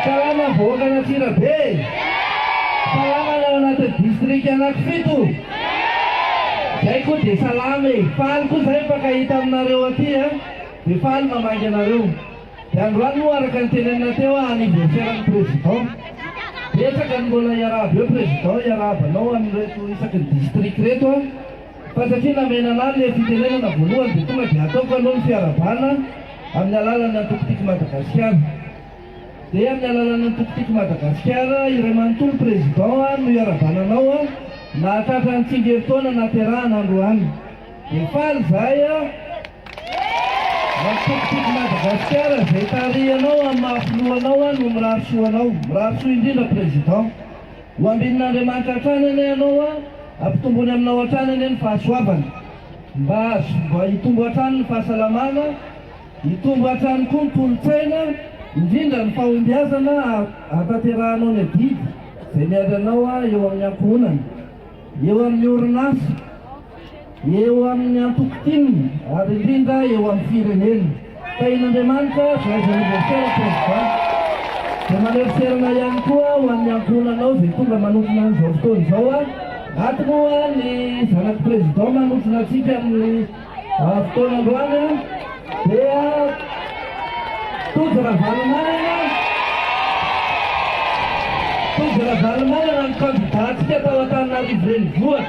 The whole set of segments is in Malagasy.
Salama vahoakan'Antsirabe! Salama ny ao anatin'ny distrika anankifito! Zay koa dia salama e! Faly koa zahay mifankahita aminareo aty a! Dia faly mamangy anareo. Dia androany moa araka ny tenenina teo a anniversaire ny président. Betsaka ny mbola hiarahaba eo président hiarahaba anao amin'ireto isaky ny district ireto a! Fa satria namena anah le fitenenana voalohany dia tonga dia ataoko aloha ny fiarahabana amin'ny alalan'ny antoko Tiako Madagasikara. Dia amin'ny alalan'ny antoko Tiako Madagasikara iray manontolo président no iarahabana anao nahatratra ny tsingerin-taona nahaterahana androany. Dia faly izahay antoko Tiako Madagasikara izay tarihanao amin'ny maha filoha anao no mirary soa anao. Mirary soa indrindra président. Ho ambinin'Andriamanitra hatrany anie ianao a, ampitombony aminao hatrany anie ny fahasoavany, mba mba hitombo hatrany ny fahasalamana, hitombo hatrany koa ny tolo-tsaina, indrindra ny fahombiazana hahatanterahanao ny adidy izay miandry anao eo amin'ny ankohonana, eo amin'ny orinasa. Eo amin'ny antoko tim ary indrindra eo amin'ny firenena. Tahian'Andriamanitra joyeux anniversaire président. Dia maneho fisaorana ihany koa ho an'ny ankohonanao izay tonga manotrona an'izao fotoana izao. Ato moa ny zanak'i président manotrona antsika amin'ny fotoana androany dia Tojo Ravalomanana, Tojo Ravalomanana ny candidat-ntsika tao Antananarivo Renivohitra.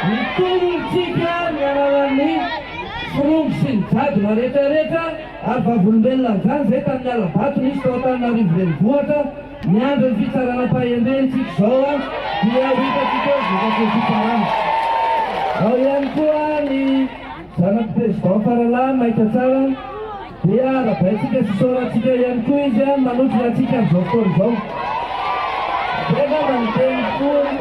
Nitolontsika ny alalan'ny firongo sy ny jadona rehetrarehetra ary vavolombelona an'izany izay tamin'ny hala-bato nisy tao Antananarivo Renivohitra. Miandry ny fitsarana am-pahendrena isika izao dia ho hitantsika eo ny vokatry ny fitsarana. Ao ihany koa ny zanak'i Président Faralahy Maika Tsara. Dia arahabaintsika sy isaorantsika ihany koa izy manotrona antsika amin'izao fotoana izao. Izay angamba ny teny fohy.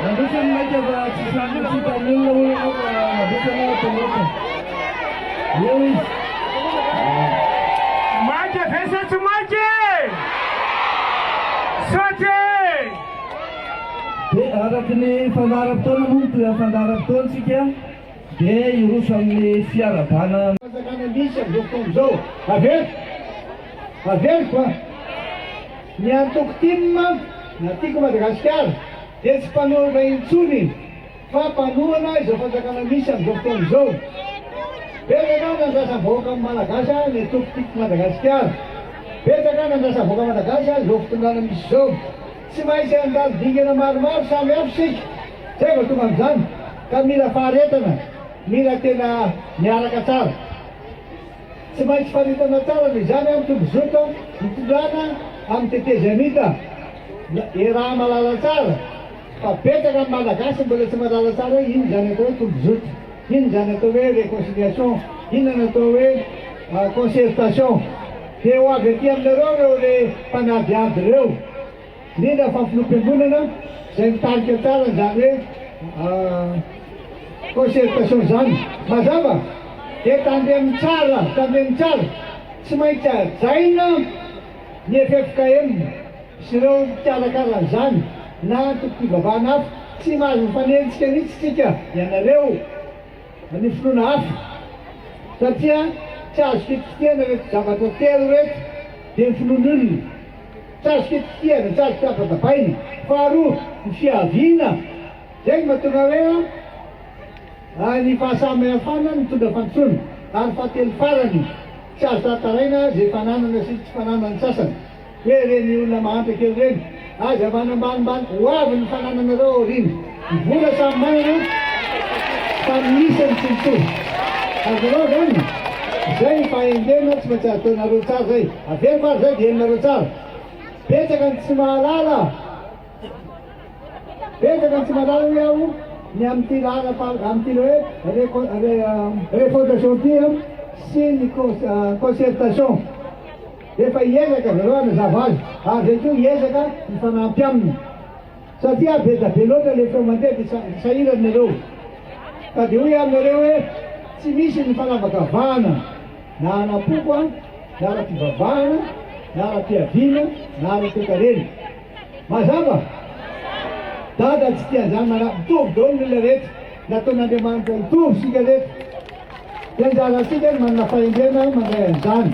Mandroso ny maika fa tsy samy tsy hitan'ny olona hoy ianao fa mandroso ianao atao loatra. Eo izy. Maika ve sa tsy maika e? Saotra e! Dia araka ny fandaharam-potoana moa mitohy amin'ny fandaharam-potoantsika. Dia hiroso amin'ny fiarahabana. Fanjakana misy amin'izao fotoana izao. Averiko, averiko fa ny antoko tim na Tiako Madagasikara dia tsy mpanohitra intsony fa mpanohana izao fanjakana misy amin'izao fotoana izao. Betsaka ny nandrasan'ny vahoaka Malagasy ny antoko Tiako Madagasikara. Betsaka ny nandrasan'ny vahoaka Malagasy izao fitondrana misy izao. Tsy maintsy handalo dingana maromaro samy hafa isika zay vao tonga amin'izany ka mila faharetana, mila tena miaraka tsara. Tsy maintsy faritana tsara noho izany ny tondrozotra hitondrana amin'ny tetezamita. Iaraha-mahalala tsara fa betsaka ny Malagasy mbola tsy mahalala tsara hoe inona izany atao hoe tondrozotra, inona izany atao hoe réconciliation, inona ny atao hoe concertation. Dia ho avy aty aminareo ireo re mpanadihady ireo, indrindra fa filoham-piangonana izay mitarika tsara an'izany hoe concertation izany. Mazava? Dia tandremo tsara, tandremo tsara, tsy maintsy hajaina ny ffkm sy ireo mpikarakara an'izany na antokom-pivavahana hafa. Tsy mahazo mifanenjika mihitsy isika, ianareo. ny finoana hafa satria tsy azo kitikitihana ireto zavatra telo ireto dia ny finoan'olona tsy azo kitikitihana, tsy azo tabatabaina, faharoa ny fiaviana, izay no mahatonga hoe ny fahasamihafana mitondra fandrosoana ary fahatelo farany tsy azo tantaraina izay fananana sy tsy fananan'ny sasany. Hoe ireny olona mahantra kely ireny, aza manambanimbany, ho avy ny fanananareo aoriana. Ny vola samy manana fa ny isany tsy mitovy. Azonareo izany? Izay ny fahendrena tsy maintsy ataonareo tsara izay. Averiko ary izay dia henonareo tsara. Betsaka ny tsy mahalala. Betsaka ny tsy mahalala hoy aho ny amin'ity laharam-pa- amin'ity le hoe refondation ity sy ny concertation. Efa hiezaka zareo hanazava azy ary zay koa hiezaka hifanampy aminy satria be da be loatra le feo mandeha de sahirana nareo ka de hoy aho aminareo hoe tsy misy ny fanavakavahana na ara-poko an na ara-pivavahana na ara-piaviana na ara-toekarena mazava dada tsy tia an'izany mana mitovy daholo ny olona rehetra nataon'Andriamanitra hitovy isika rehetra. Dia anjarantsika ny manana fahendrena mandray an'izany.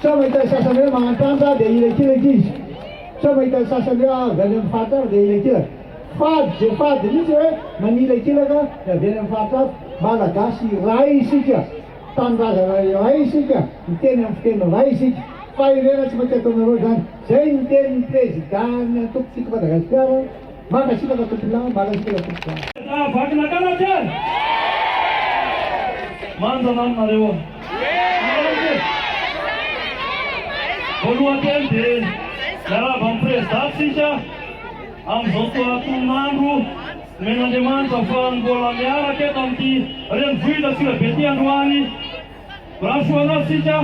Sao mahita ny sasany hoe mahantratra dia ilakilaka izy. Sao mahita ny sasany hoe avy any amin'ny faritra hafa dia ilakilaka. Fady dia fady mihitsy hoe manilakilaka ny avy any amin'ny faritra hafa. Malagasy iray isika, tanindrazana iray isika, miteny amin'ny fiteny iray isika. Fahendrena tsy maintsy ataonareo izany. Izay ny tenin'ny Prezidàn'ny antoko Tiako Madagasikara. Mankasitraka tompolahy, mankasitraka tompolahy. Vakinankaratra e! Manja aminareo aho. Voalohan-teny dia miarahaba ny Prezidà tsika amin'izao tonon'andro nomen'Andriamanitra fa mbola miaraka eto amin'ity renivohitra Antsirabe ity androany. Mirary soa anao isika,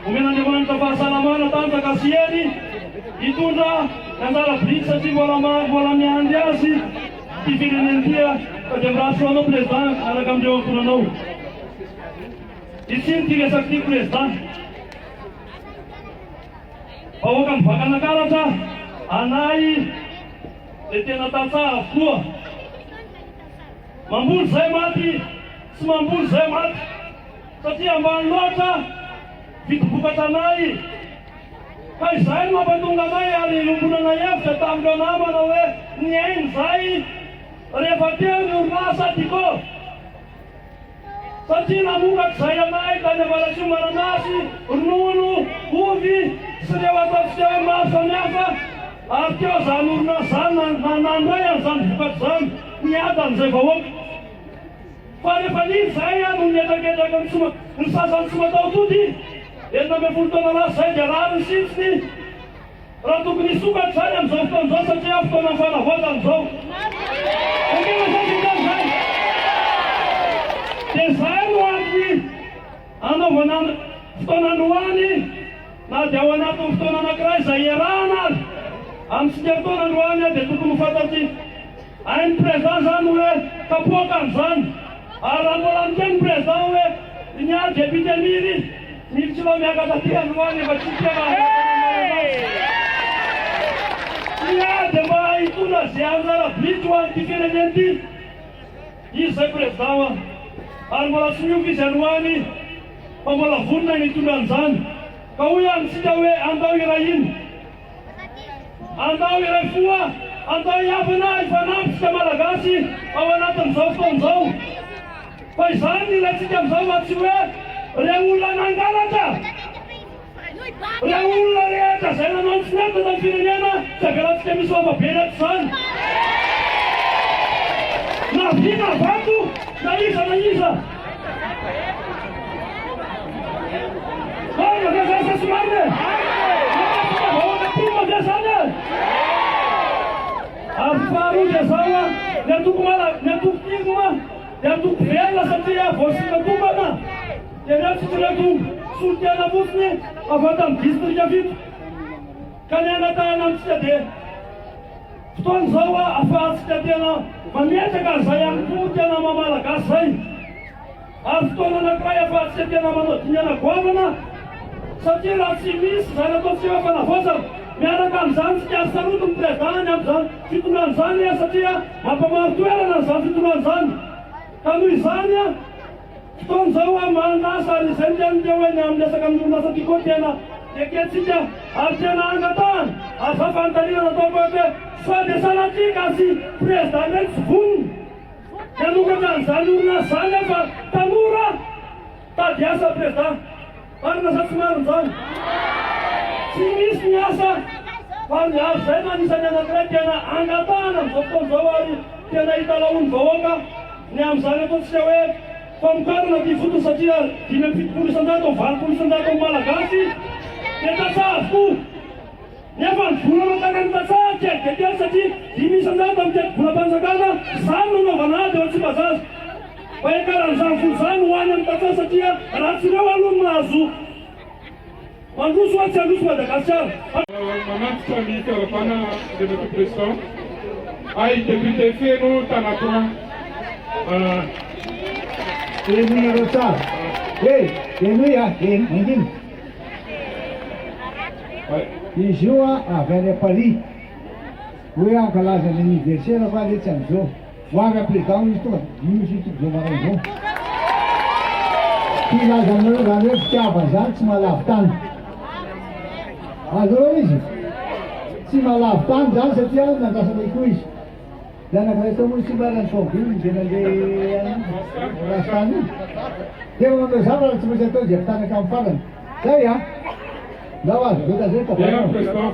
omen'Andriamanitra fahasalamana, tanjaka sy hery hitondra ny anjara biriky satria mbola maro mbola miandry azy ity firenena ity ka dia mirary soa anao Président miaraka amin'ireo ankohonanao. Itsiny ity resaka ity Président. Vahoaka mivakanakaratra anay dia tena tantsaha avokoa. Mamboly izay maty tsy mamboly izay maty satria ambany loatra vidim-bokatra anay ka izay no mampatonga anay ary iombonana hevitra tamin'ireo namana hoe nihaino izay rehefa teo ny orinasa Tiko Satria namokatra izay anay tany Avaratsio mananasy, ronono, ovy sy ireo ataontsika hoe maro samihafa ary teo izany orinasa izany nandray an'izany vokatra izany niadan'izay vahoaka. Fa rehefa nino izahay noho ny hetraketraky ny tsy ny sasany tsy mataho-tody, 16 taona lasa izay dia rariny sy hitsiny Raha tokony hisokatra izany amin'izao fotoana izao satria fotoanan'ny fanavaozana izao. Ekena izay vita izay. Dia izay no antony anaovana fotoana androany na dia ao anatin'ny fotoana anankiray izay iarahana ary amin'ny tsingerin-taona androany dia tokony ho fantatry Hain'ny président zany hoe kapoakany zany ary raha mbola miteny président hoe ny ahy député Miry Miry tsy mba miakatra aty androany efa tsy tia raha Ny ahy dia mba hitondra ze anjara biriky ho an'ity firenena ity izy zay président wa ary mbola tsy miova izy androany fa mbola vonona ny hitondra an'izany ka hoy amintsika hoe andao hiray hina. Andao hiray fo a! Andao hihavana hifanampy isika Malagasy ao anatin'izao fotoana izao. Fa izany no ilaintsika amin'izao fa tsy hoe ireo olona nangalatra, ireo olona rehetra izay nanao ny tsy nety teto amin'ny firenena tsy avelantsika misy ho afa-bela eto izany. Na vy na vato na iza na iza. Marina ve zany sa tsy marina e? Manafika vahoaka tim ve zany e? Ary faharoa dia zao a, ny antoko mala, ny antoko tim dia antoko velona satria voasina tokana dia ireo tsisy ireto solontena fotsiny avy ato amin'ny distrika fito. Ka ny angatahana amintsika dia fotoana izao a afahantsika tena mametraka an'izay am-po tena maha malagasy izay. Ary fotoana anankiray ahafahantsika tena manao dingana goavana satria raha tsy misy izany ataontsika hoe fanavaozana miaraka amin'izany tsika ary sarotiny président ny amin'izany fitondrana izany satria mampamaro toerana an'izany fitondrana izany ka noho izany fotoana izao manasa ary izay no tena teo hoe ny amin'ny resaka amin'ny orinasa Tiko tena ekentsika ary tena angatahana ary za fanontaniana nataoko hoe sao dia sanatria ka sy président indray tsy vonona Nanokatra an'izany orinasa izany aho fa tanora tady asa président. Marina sa tsy marina izany? Tsy misy ny asa fa ny ary izay no anisan'ny anankiray tena angatahana amin'izao fotoana izao ary tena italahoan'ny vahoaka ny amin'izany ataontsika hoe famokarana aty ifotony satria 75% amin'ny 80% amin'ny Malagasy dia tantsaha avokoa. Nefa ny vola mankany amin'ny tantsaha kely dia kely satria 5% amin'ny tetibolam-panjakana, izany no anaovana ady eo Tsimbazaza. Mba hiakaran'izany vola izany ho any amin'ny tantsaha satria raha tsy ireo aloha no mahazo mandroso hoa tsy handroso Madagasikara. Manantitra ny fiarahabana Andriamatoa Président ay député feno Tana trois. Henoy nareo tsara. Hey, henoy ah, heno, mangina. Izy io avy any Paris. Hoe hankalaza ny anniversaire fa le tsy amizao. Ho avy à président izy tonga io izy io zao maraina zao. Te hilaza aminareo zany hoe fitiavana zany tsy mahalavo tany. Azonareo izy? Tsy mahalavo tany izany satria nandrasana koa izy. Dia anankiray tao moa tsy mba ny tomobile dia nandeha lasa tany iny. Dia manao zavatra tsy maintsy atao izay ampitana hatramin'ny farany. Zay a! Ndao azo vita zay ka. Bien président,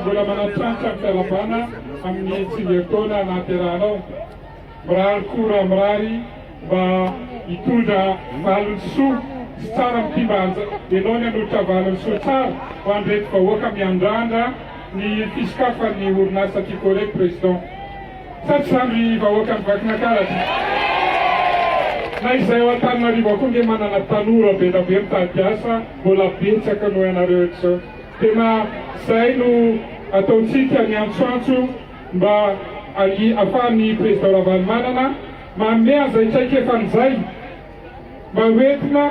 mbola manantitrantitra ny fialabana amin'ny tsingerintaona nahaterahanao. Mirary koa raha mirary mba hitondra valiny soa sy tsara amin'ity mba ianao ny hanolotra valiny soa tsara ho an'ireto vahoaka miandrandra ny fisokafan'ny orinasa Ticorec Président. Sa tsy izany ry vahoakan'i Vakinankaratra? Na izay ao Antananarivo ao koa nge manana tanora be da be mitady asa mbola betsaka noho ianareo eto izao. Tena izay no ataontsika ny antsoantso mba ahafahan'ny Président Ravalomanana manome an'izay traikefany izay mba ho entina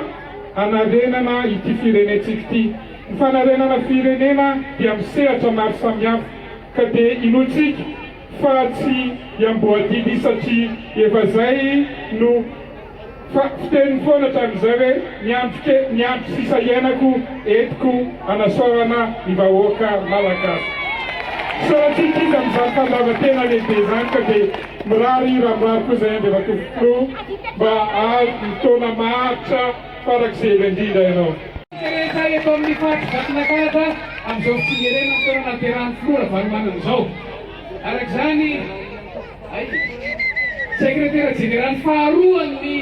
hanarenana ity firenentsika ity. Ny fanarenana firenena dia misehatra maro samihafa ka dia inoantsika fa tsy hiamboadidy satria efa zay no fa fiteniny foana hatramin'izay hoe ny andro ke ny andro sisa iainako entiko hanasoavana ny vahoaka malagasy. Isaorantsika izy amin'izany fandavan-tena lehibe izany ka dia mirary raha mirary koa izay Andriamatoa Filoha mba hahazo ny taona maharitra farak'izay ela indrindra ianao. Rehetra eto amin'ny faritry Vakinankaratra amin'izao fitsingerenan'ny taona nahaterahan'ny Filoha Ravalomanana izao. Araka izany, ay, Sekretera jeneraly faharoan'ny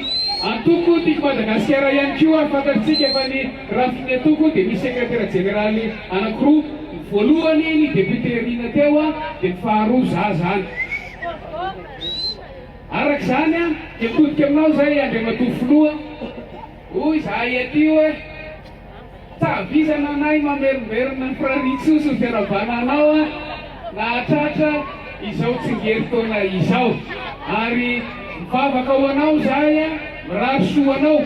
antoko Tiako Madagasikara ihany koa ary fantatritsika fa ny rafin'ny antoko dia misy sekretera jeneraly anankiroa, ny voalohany ny député Rina teo dia ny faharoa za zany. Araka izany dia mitodika aminao izay Andriamatoa Filoha, hoy izahay aty hoe. Tavizana anay mamerimberina ny Firariantsoa sy ny fiarahabana anao nahatratra izao tsingerin-taona izao. Ary mivavaka ho anao izahay, mirary soa anao,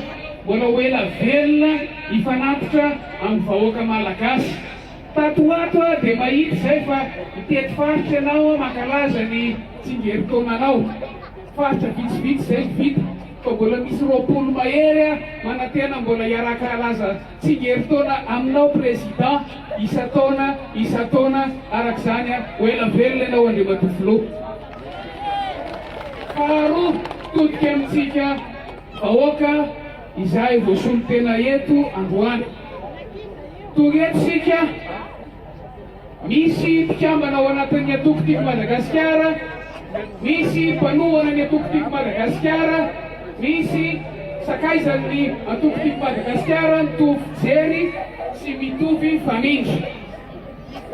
mbola ho ela velona hifanatitra amin'ny vahoaka Malagasy. Tato ho ato dia mahita izay fa mitety faritra ianao mankalaza ny tsingerin-taonanao. Faritra vitsivitsy izay no vita fa mbola misy 20 mahery manantena mbola hiaraka halaza tsingerin-taona aminao Président isan-taona isan-taona arak'izany ho ela velona ianao Andriamatoa Filoha. Faharoa, todika amintsika vahoaka izay voasolo tena eto androany. Tonga eto isika. Misy mpikambana ao anatin'ny antoko Tiako Madagasikara, misy mpanohana ny antoko Tiako Madagasikara, misy sakaizan'ny antoko Tiako Madagasikara mitovy fijery sy mitovy famindra.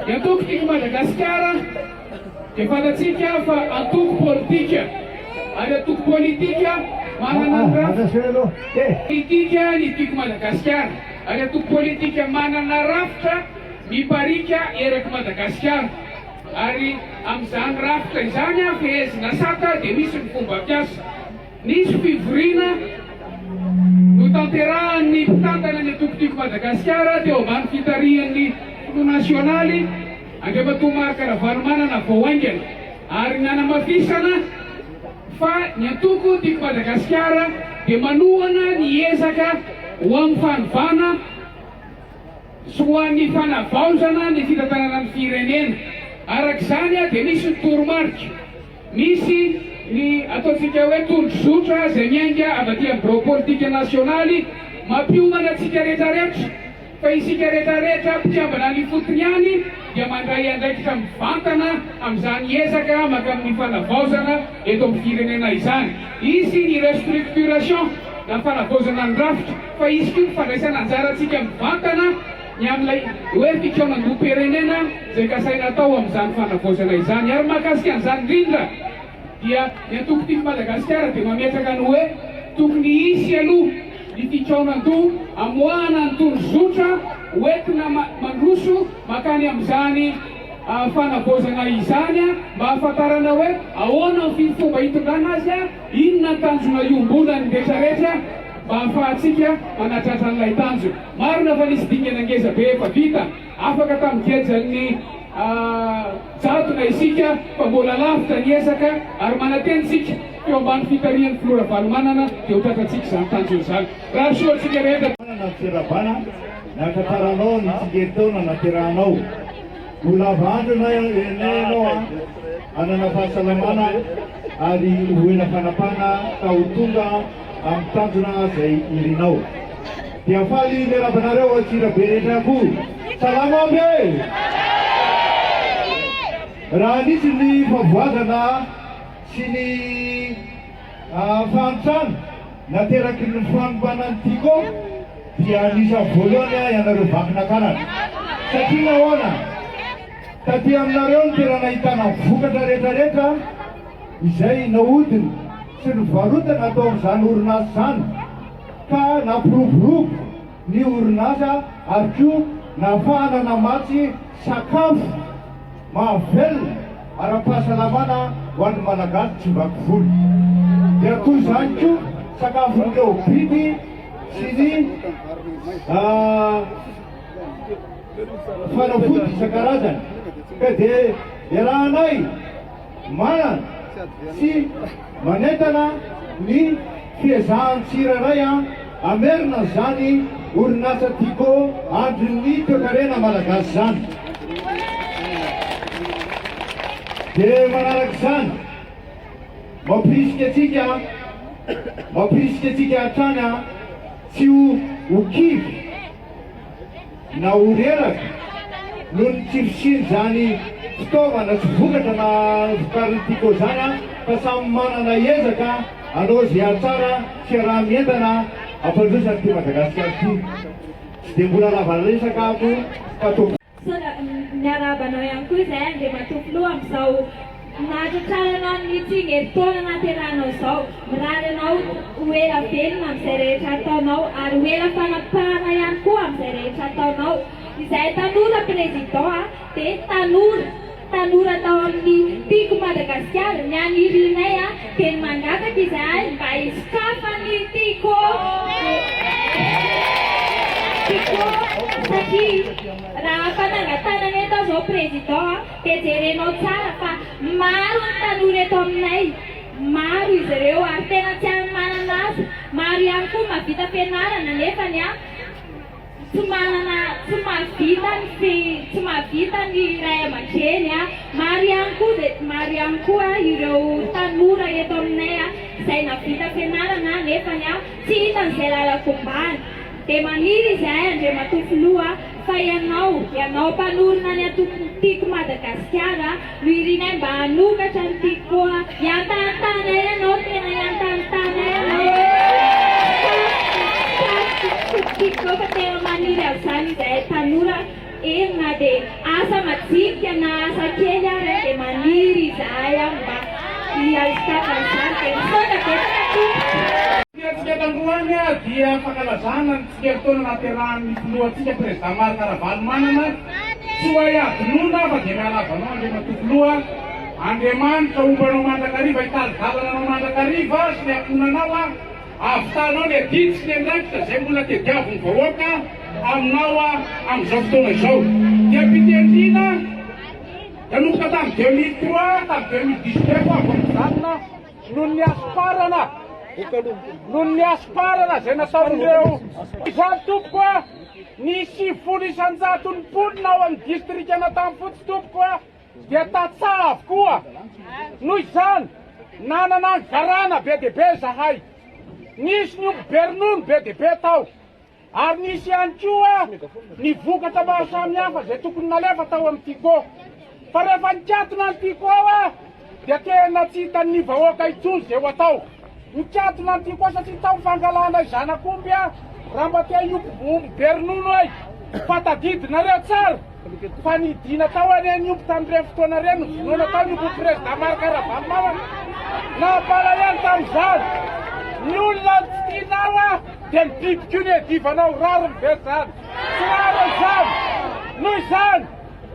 Ny antoko Tiako Madagasikara dia fantatsika fa antoko politika ary antoko politika manana ny rafitra politika ny Tiako Madagasikara ary antoko politika manana rafitra Mipariaka erak'i Madagasikara ary amin'izany rafitra izany fehezina sata dia misy ny fomba fiasa. Nisy fivoriana notanterahan'ny mpitantana ny antoko Tiako Madagasikara teo ambany fitarihan'ny filoha nasionaly Andriamatoa Marc Ravalomanana vao haingana ary nanamafisana fa ny antoko Tiako Madagasikara dia manohana ny ezaka ho amin'ny fanovana sy ho an'ny fanavaozana ny fitantanana ny firenena. Araka izany dia misy ny toromarika, misy ny ataontsika hoe tondrozotra izay miainga avy aty amin'ny birao politika nasionaly mampiomana antsika rehetrarehetra fa isika rehetrarehetra mpikambana any ifotony ihany dia mandray andraikitra mivantana amin'izany ezaka mankamin'ny fanavaozana eto amin'ny firenena izany. Hisy ny restructuration na fanavaozana ny rafitra fa hisy koa ny fandraisana anjarantsika mivantana ny amin'ilay hoe fikaonandoham-pirenena izay kasaina atao amin'izany fanavaozana izany. Ary mahakasika an'izany indrindra dia ny antoko Tiako Madagasikara dia mametraka ny hoe tokony hisy aloha ny fikaonandoha amoahana ny tondrozotra hoentina mandroso mankany amin'izany fanavaozana izany mba hahafantarana hoe ahoana ny fomba hitondrana azy, inona ny tanjona iombonan'ny rehetrarehetra mba hahafahantsika manatratra an'ilay tanjona. Marina fa nisy dingana ngeza be efa vita, afaka tamin'ny gejan'ny jadona isika fa mbola lavitra ny ezaka ary manantena isika fa eo ambany fitarihan'ny Filoha Ravalomanana dia ho tratrantsika izany tanjona izany. Rary soa antsika rehetra. fanantrana ny fiarahabana nahatratraranao ny tsingerin-taona naterahanao. Ho lava andro anay ianao hanana fahasalamana ary ho ela fanapahana ka ho tonga amin'ny tanjona izay irinao. Dia faly miarahaba anareo Antsirabe rehetra koa. Salama aby e! Raha nisy ny fahavoazana sy ny fahantrana nateraky ny fanombanan'ny Tiko dia anisan'ny voalohany ianareo Vakinakaratra. Satria nahoana? Taty aminareo no tena nahitana vokatra rehetrarehetra izay nahodina sy novarotana tao amin'izany orinasa izany ka nampiroborobo ny orinasa ary koa nahafahana namatsy sakafo mahavelona ara-pahasalamana ho an'ny Malagasy tsy vaky volo. Dia toy izany koa sakafon'ireo biby sy ny fanafody isan-karazany ka dia iarahanay manana sy manentana ny fiezahan'ny tsirairay hamerina an'izany orinasa Tiko andrin'ny toekarena malagasy izany. Dia manaraka izany, mampirisika antsika, mampirisika antsika hatrany tsy ho kivy na ho reraka noho ny tsy fisian'izany fitaovana sy vokatra na vokarin'ny Tiko izany fa samy manana ezaka hanao izay hahatsara fiaraha-mientana hampandroso an'ity Madagasikara ity. Tsy dia mbola lava resaka aho fa toa. Miarahaba anao ihany koa izahay Andriamatoa Filoha amin'izao nahatratraranao ny tsingerin-taona nahaterahanao izao. Mirary anao ho ela velona amin'izay rehetra ataonao ary ho ela fanapahana ihany koa amin'izay rehetra ataonao. Izahay tanora Président dia tanora, tanora tao amin'ny Tiako Madagasikara. Ny anirianay dia ny mangataka izahay mba hisokafan'ny Tiko. Tiko satria Raha afa-nangatanana eto aho izao Président a, dia jerenao tsara fa maro ny tanora eto aminay, maro izy ireo ary tena tsy ary manana asa, maro ihany koa mahavita fianarana nefany a, tsy manana, tsy mahavita ny fi, tsy mahavita ny ray aman-dreny a, maro ihany koa dia maro ihany koa ireo tanora eto aminay a, izay nahavita fianarana nefany a, tsy hitany izay lalan-kombana. Dia maniry izahay Andriamatoa Filoha fa ianao, ianao mpanorina ny antoko Tiako Madagasikara no irinay mba hanokatra ny Tiko koa hiantantanay ianao, tena hiantantanay ianao fa Tiko fa tena maniry an'izany izahay tanora, eny na dia asa majinika na asa kely ary dia maniry izahay mba hiahisafa an'izany dia misaotra betsaka tompoko. Ny antsika tandroany dia fankalazana ny tsingerin-taona nahaterahan'ny filohantsika Président Marc Ravalomanana. Tsy ho hay hadinoina fa dia miarahaba anao Andriamatoa Filoha. Andriamanitra homba anao mandrakariva, hitari-dalana anao mandrakariva sy ny ankohonanao hahavitanao ny adidy sy ny andraikitra izay mbola tediavin'ny vahoaka aminao amin'izao fotoana izao. Dia am-pitendrena nanomboka tamin'ny 2003, tamin'ny 2019 aho vao nijanona. Noho ny hasomparana, noho ny hasomparana izay nataon'ireo. Izany tompoko a, ny 90 isan-jaton'ny mponina ao amin'ny distrikan'Antanifotsy tompoko a, dia tantsaha avokoa. Noho izany, nanana angarana be dia be izahay. Nisy ny omby be ronono be dia be tao. Ary nisy ihany koa ny vokatra maro samihafa izay tokony nalefa tao amin'ny Tiko. Fa rehefa nikatona ny Tiko dia tena tsy hitan'ny vahoaka intsony izay ho atao. Nikatona ny Tiko satria tao ny fangalanay zanak'omby raha mba te hiompy omby be ronono ay. Fa tadidinareo tsara fa nidina tao anie ny omby tamin'ireny fotoana ireny, novonoina tao ny ombin'ny Président Marc Ravalomanana. Nampalahelo tamin'izany. Ny olona tsy tianao Dia ny biby koa ny iadivanao, rariny ve izany? Tsy rariny izany! Noho izany,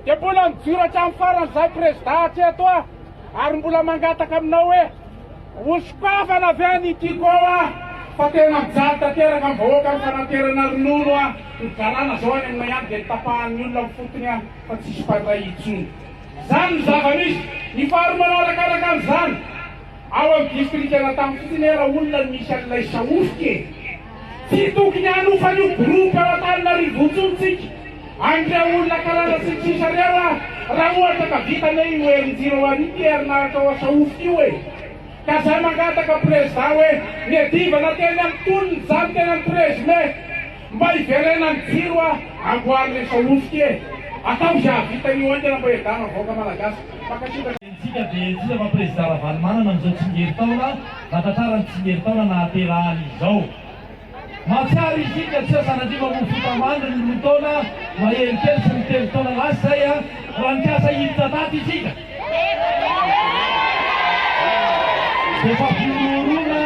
dia mbola mijoro hatramin'ny farany izahay Prezida hatreto a! Ary mbola mangataka aminao hoe, ho sokafana ve ny Tiko a! Fa tena mijaly tanteraka ny vahoaka amin'ny fanaterana ronono a! Ny garana izao any aminay any dia notapahan'ny olona amin'ny fotony a! Fa tsisy mpandray intsony. Izany no zava-misy. Ny faharoa manarakaraka an'izany. Ao amin'ny distrikan'Antanifotsy anie raolona no misy an'ilay sahofika e! Tsy tokony hanofa an'io groupe ao Antananarivo io tsony tsika. An'ireo olona karana sy ny sisa reo a! Raha ohatra ka vita anie io herinjiro ao Arity herinaratra ao Asaofika io e! Ka zay mangataka président hoe niadivana teny amin'ny tolona izany teny amin'ny 13 mai mba hiverenan'ny jiro a! Amboary le Saofika e! Atao izay hahavita an'io haingana mba hiadana ny vahoaka malagasy. Mankasitraka. Tsika dia tsy iza fa Président Ravalomanana amin'izao tsingerin-taona nahatratrarany ny tsingerin-taona nahaterahany izao. Mahatsiaro isika tsy sanatria fa ho fitamandry ny roa taona mahery kely sy ny telo taona lasa izay raha nikasa hiditra tato isika. Dia fampihorohoroana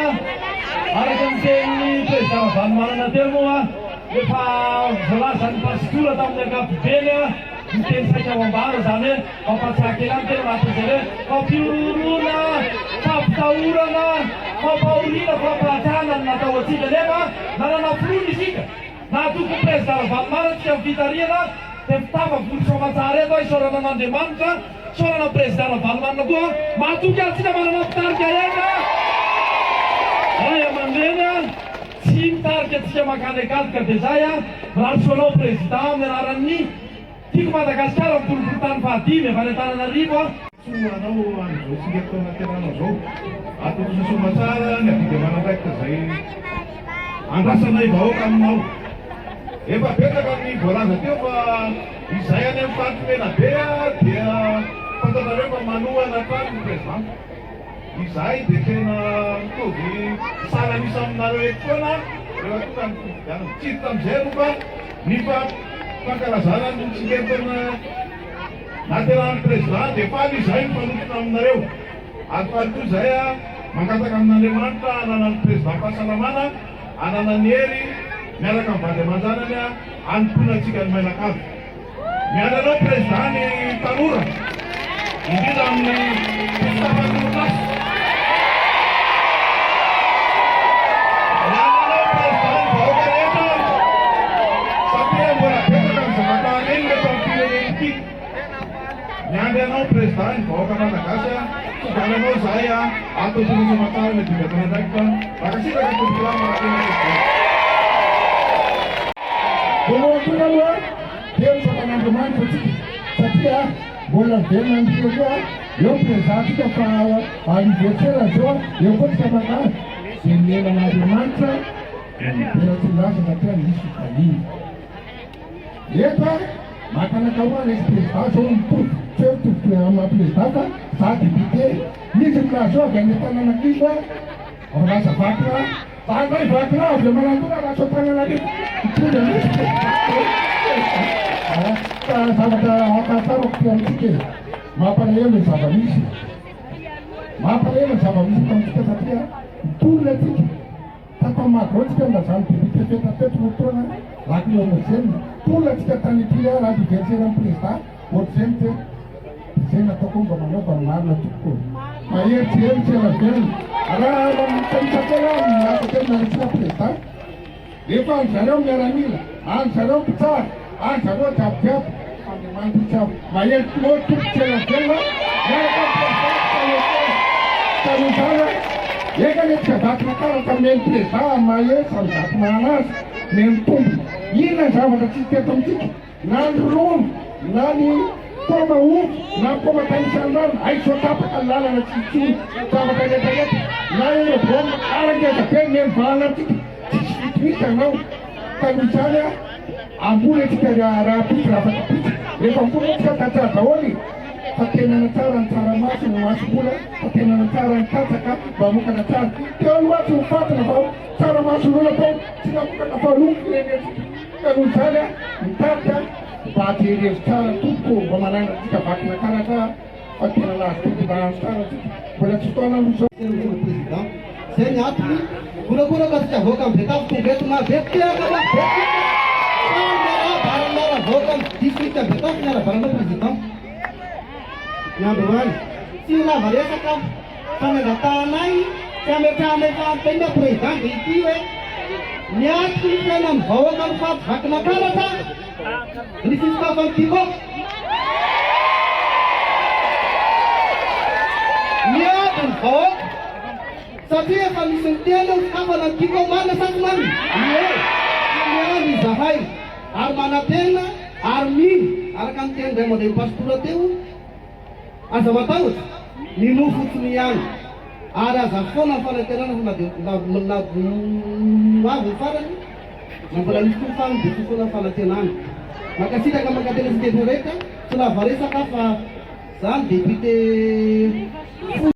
araka ny tenin'ny Président Ravalomanana teo moa efa voalazan'ny Pastora tamin'ny ankapobeny ny teny saika ho ambara izany hoe mampahatsiahy kely ahy ny tena mahatezera hoe fampihorohoroana, fampitahorana, fampahoriana, fampahantrana no natao antsika nefa nanana finoana isika. Nahatoky ny Président Ravalomanana tsika amin'ny fitarihana dia mpitafa vory soamantsara eto aho isaorana an'Andriamanitra, isaorana ny Président Ravalomanana koa mahatoky antsika manana mpitarika hendry Ray aman-dreny tsy mitarika antsika mankany an-kady ka dia zay mirary soa anao Président amin'ny anaran'ny Tiako Madagasikara ny boriborintany fahadimy avy any Antananarivo a. Soa anao amin'izao tsingerin-taona terahanao izao. Atontosa soamatsara ny adidy aman'andraikitra izay andrasanay vahoaka aminao. Efa betsaka ny voalaza teo fa izay any amin'ny faritry Menabe dia fantatrareo fa manohana hatrany ny Président. Izahay dia tena mitovy salan'isa aminareo eto foana rehefa tonga ny fifidianana. Tsy hiditra amin'izay aloha fa ny fankalazana ny tsingerin-taona nahaterahan'ny Président dia faly izahay mifanotrona aminareo. Ary faly koa izahay mangataka amin'Andriamanitra hananan'ny Président fahasalamana, hananany hery miaraka amin'ny vady aman-janany hanompoana antsika ny mailakavy. Miandry anao Président ny tanora, indrindra amin'ny fisokafan'orinasa. Miandry anao Président ny vahoaka rehetra satria mbola betsaka ny zavatra hanenina eto amin'ny firenena ity. Miandry anao Président ny vahoaka Malagasy a, tonga any anao izahay a, ato Antsirasoamantsara ny adidy aman'andraikitra. Mankasitraka tompokolahy manantena Président. Voalohany indrindra aloha dia misaotra an'Andriamanitra isika satria mbola velona ny filoha, eo ny président-tsika fa anniversaire zao, eo koa tsika manala dia miaina an'Andriamanitra dia midera tsy milaza satria misy fifaliana. Eto a, maka anakaroa resy président zao mitovy, tsy hoe mitovy toerana amin'ny président fa za député, misy milaza zao avy any Antananarivo a, lasa vakina. Za ndray vaky lavo le manandona raha tsy Antananarivo mitondra mihitsy fa zavatra ampahafantarako ty amintsika e, mampalahelo ny zava-misy, mampalahelo ny zava-misy eto amintsika satria mitolona atsika, tato amin'ny Magro tsika nilazan'ny député feta teto roa taona lacrymogène, tolona atsika tany Tuléar anniversaire ny président ohatr'izay ny tena. Izay nataoko mba manaova ny marina tompoko ô. Mahery tsy ela tsy ela velona. Raha mitanisa kely aho milaza teny Naritsina président. Efa any zareo miaramila, any zareo mpitsara, any zareo jiaby jiaby. Andriamanitra tsy aho. Mahery tokoa tompoko tsy ela velona. Miaraka amin'ny président tsy ela velona. Taloha izany a. Eka anie tsy avakina karatra omeny président mahery samy zakina anazy. Meno tombony. Inona ny zavatra tsy teto amintsika? Na ny ronono, na ny paoma ovy, na ny paoma tahisan-drano, hay sao tapaka ny lalana tsy intsony, zavatra rehetra rehetra, na ireo baolina ara ngeza be omeny vahana antsika, tsisy fitohizana ao, ka noho izany a, amboly antsika rahampitso raha afaka ampitso, rehefa amboly antsika tantsaha daholo e, fa tenana tsara ny tsaramaso, ny masom-bola, fa tenana tsara ny katsaka mba hamokatra tsara, teo aloha tsy ho fatina fa tsaramaso lola tao tsy namokatra fa lo ny firenentsika. Ka noho izany aho mitarika mba jerevo tsara tompoko ô, mba manangana antsika Vakinakaratra fa tena nahazo tompon-dahandro tsara antsika, mbola tsy fotoana aloha izao. Monsieur le Président, zay ny antony, horakoraka antsika vahoaka am Betafo tonga eto maro be mpitehaka maro be mpitehaka fa miarahaba ary miara vahoaka am district Betafo miarahaba anao Président ny androany. Tsy ho lava resaka aho fa ny angatahanay sy ametrahanay fanontaniana Président dia ity hoe, Miatrika ny fiainan'ny vahoaka ny faty Vakinakaratra ny fisokafan'ny Tiko. Miady ny vahoaka. Satria efa nisy niteny eo fitiavana ny tiako ao marina sa tsy marina? Ie! Ka miandry izahay ary manantena ary mino araka ny tenin'ny ray aman-dreny pastora teo, aza matahotra, minoa fotsiny ihany ary aza foana ny fanantenana fa na dia na na ho avy ny farany na mbola misy koa ny farany dia soa foana ny fanantenana. Mankasitraka mankatelina antsika rehetra, tsy lava resaka fa za ny député.